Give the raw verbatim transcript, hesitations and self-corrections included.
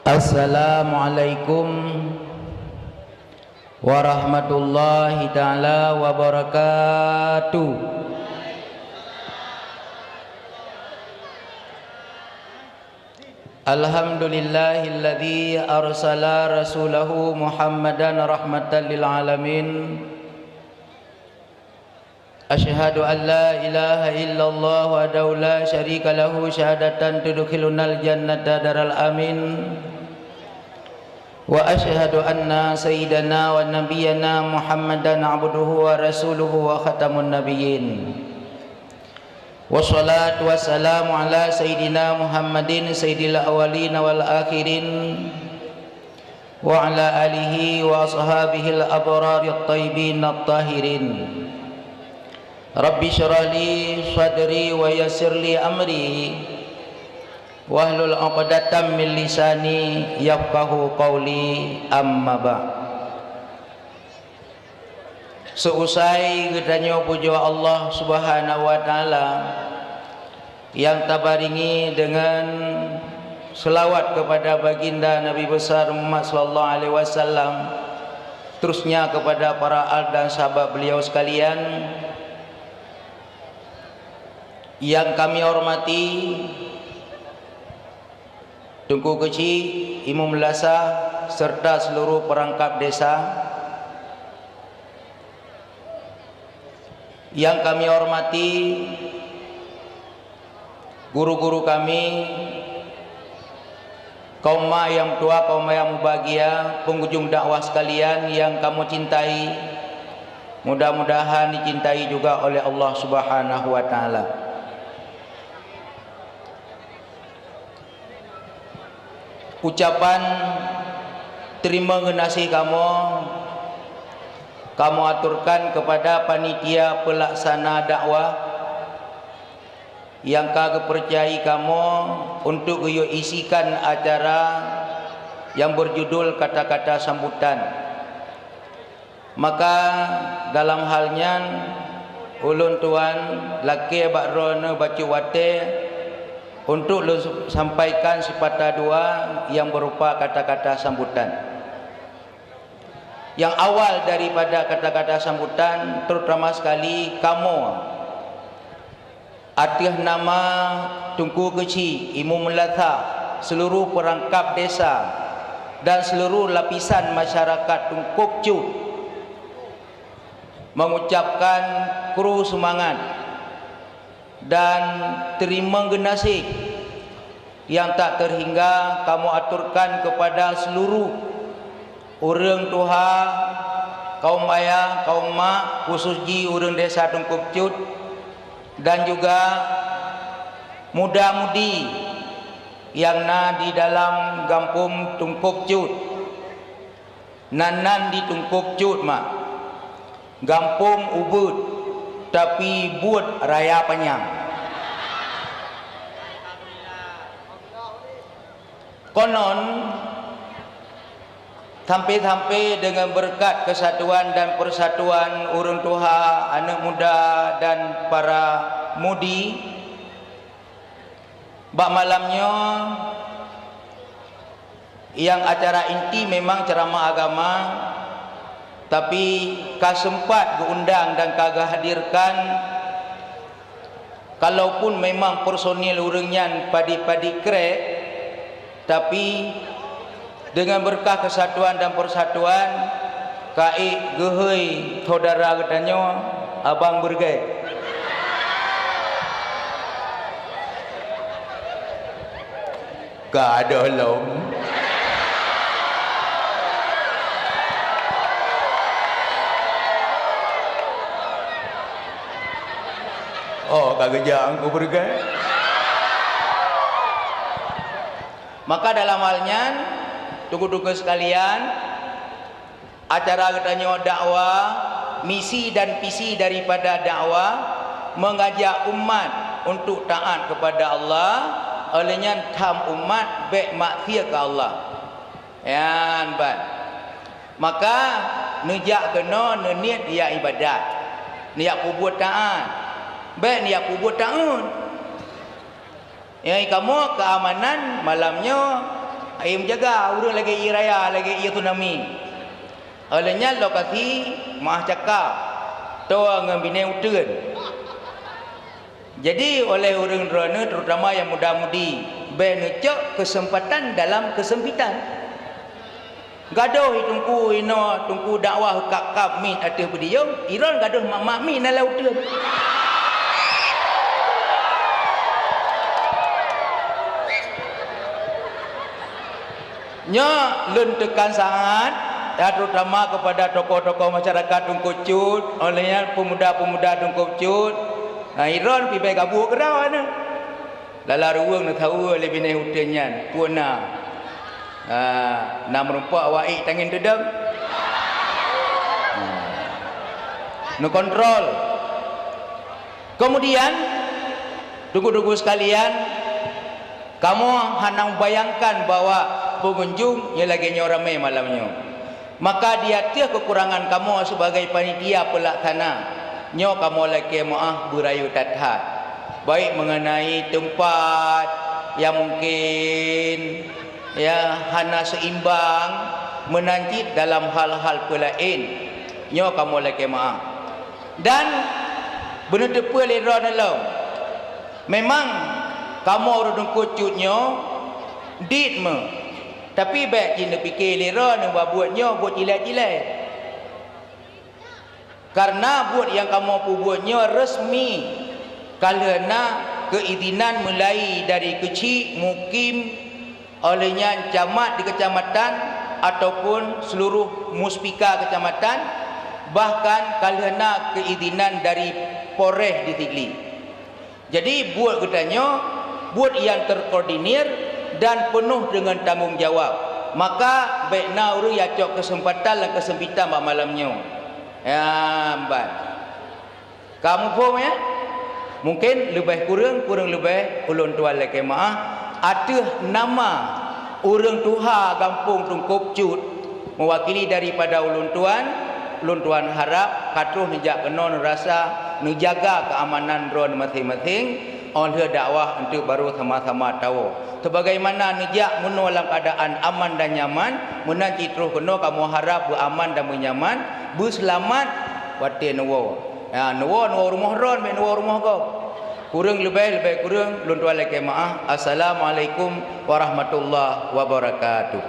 Assalamualaikum warahmatullahi taala wabarakatuh. Alhamdulillahilladzi arsala rasulahu Muhammadan rahmatan lil alamin. Asyhadu an la ilaha illallah wahdahu la syarika lahu syahadatan tudkhilunal jannata daral amin. Wa asyhadu anna sayyidana wa nabiyyana Muhammadan abduhu wa rasuluhu wa khatamun nabiyyin. Wassalatu wassalamu ala sayyidina Muhammadin sayyidil awwalin wal akhirin, wa ala alihi wa ashabihil abrarit thayyibin at-tahirin. Rabbi syrah li sadri wa yassir li amri, wahlul 'uqdatam min lisani yafqahu qauli, amma ba'd. Seusai geutanyoe pujoe Allah Subhanahu wa Taala, nyang tabaringi deungon seulaweuet keupada Baginda Nabi Besar Muhammad sallallahu alaihi wasallam, terusnya keupada para al dan sahabat beliau sekalian, nyang kami hormati, Teungku Keuchik, Imum Lasa, serta seluruh peurangkap desa. Nyang kami hormati guru-guru kami, kaum ma nyang meutuah, kaum ma nyang mubahgia, peungujung dakwah sekalian nyang kamoe cintai, mudah-mudahan dicintai juga oleh Allah Subhanahu wa Taala. Ucapan teurimong geunaséh kamoe, kamoe aturkan keupada panitia peulaksana dakwah nyang ka geupeucayai kamoe untuk geuyue isikan acara nyang beujudul kata-kata sambutan. Maka dalam hal nyan, ulôn tuan lakée bak droeneuh bacut watée untuk lôn sampaikan sipatah dua nyang beurupa kata-kata sambutan. Nyang awai daripada kata-kata sambutan, terutama sekali kamoe, ateueh nama Teungku Keuchik, Imum Lasa, seluruh peurangkap desa, dan seluruh lapisan masyarakat Teungkop Cut, mengucapkan kru seumangat dan teurimong geunaséh nyang tak teuhingga kamoe aturkan keupada seluruh ureuëng tuha, kaum ayah, kaum mak, khusos jih ureuëng desa Teungkop Cut, dan juga muda-mudi nyang na di dalam gampông Teungkop Cut. Nan-nan di Teungkop Cut, mak. Gampông ubeuet, tapi buet raya panyang. Konon, sampai-sampai deungon beureukat keusatuan dan peusatuan ureuëng tuha, aneuëk muda, dan para mudi, bak malam nyoe, nyang acara inti memang ceuramah agama, tapi ka seumpat geuundang dan ka geuhadirkan, kalaupun memang personil ureuëng nyan padit-padit krek, tapi deungon beureukat keusatuan dan peusatuan, ka ék geuhôi syedara geutanyoe, Abang Beureugai. Ka adoh lom. Oh, ka geujak Teungku Beureugai. Maka dalam hal nyan, teungku-teungku sekalian, acara geutanyoe dakwah, misi dan visi daripada dakwah, mengajak umat untuk taat kepada Allah, oleh nyan tham umat bék maksiat keu Allah. Nyan ban. Maka neujak keunoe neuniet jak ibadat, neujak peubuet taat, bék neujak peubuet taun. Nyang kamoe keamanan malam nyoe, Ie meujaga ureuëng lagée ie raya, lagée ie tsunami. Óh lheueh nyan lokasi meuah cakap, toe ngon binéh uteuen. Jadi, oleh ureuëng droeneueh, terutama nyang muda-mudi, bék neucok keuseumpatan dalam keuseumpitan. Gadôh i teungku inoe, teungku dakwah kab-kab miet ateueh podium, i droen gadôh mak-mak miet na lam uteuen. Nyoe lôn teukan sangat, ya, terutama kepada tokoh-tokoh masyarakat Teungku Cut, óh lheueh nyan pemuda-pemuda Teungku Cut. Nah, i droen pih bék gabuk keudroe nyoe. Lala ruweueng neutahu lé binéh uteuen nyan, peue na? Ha, na meurumpok awak ék tangieng teudong. Ha. Neukontrol. Kemudian, teungku-teungku sekalian, kamoe hana membayangkan bahwa pengunjung nyang lagée nyoe ramé malam nyoe. Maka di ateueh kekurangan kamoe sebagai panitia pelaksana, nyoe kamoe lakée meuáh beurayeuk that-that, baik mengenai tempat yang mungkin, ya, hana seimbang, meunan cit dalam hal-hal peulaén, nyoe kamoe lakée meuáh. Dan beuneuteupeu lé droeneuh lom, memang kamoe ureuëng Teungku Cut nyoe dit meuh, tapi bék cit neupike lé droeneuh bahwa buet nyoe buet cilai-cilai. Karena buet nyang kamoe peubuet nyoe resmi, ka lheueh na keuizinan mulai dari keuchik mukim, óh lheueh nyan camat di keucamatan ataupun seluruh muspika keucamatan, bahkan ka lheueh na keuizinan dari Polres di Sigli. Jadi, buet geutanyoe buet nyang terkoordinir dan peunoh deungon tanggong jawab. Maka, bék na ureuëng nyang cok keuseumpatan lam keuseumpitan bak malam nyoe. Ya, mban. Ka muphom, ya? Mungkin leubeh kureueng, kureueng leubeh ulôn tuan lakée meuáh ateueh nama ureuëng tuha gampông Teungku Cut, meuwakili daripada ulôn tuan, ulôn tuan harab ka troh neujak keunoe neurasa neujaga keuamanan droeneuh maséng-maséng, óh lheueh dakwah eunteuk barô sama-sama tawoe. Sebagaimana neujak meunoe lam keuadaan aman dan nyaman, meunan cit troh keunoe kamoe harab beuaman dan beunyaman, beuseulamat watée neuwoe. Ya, neuwoe, neuwoe rumoh droen, bék neuwoe rumoh gob. Kureueng leubeh, leubeh kureueng, lôn tuan lakée meuáh. Assalamualaikum warahmatullahi wabarakatuh.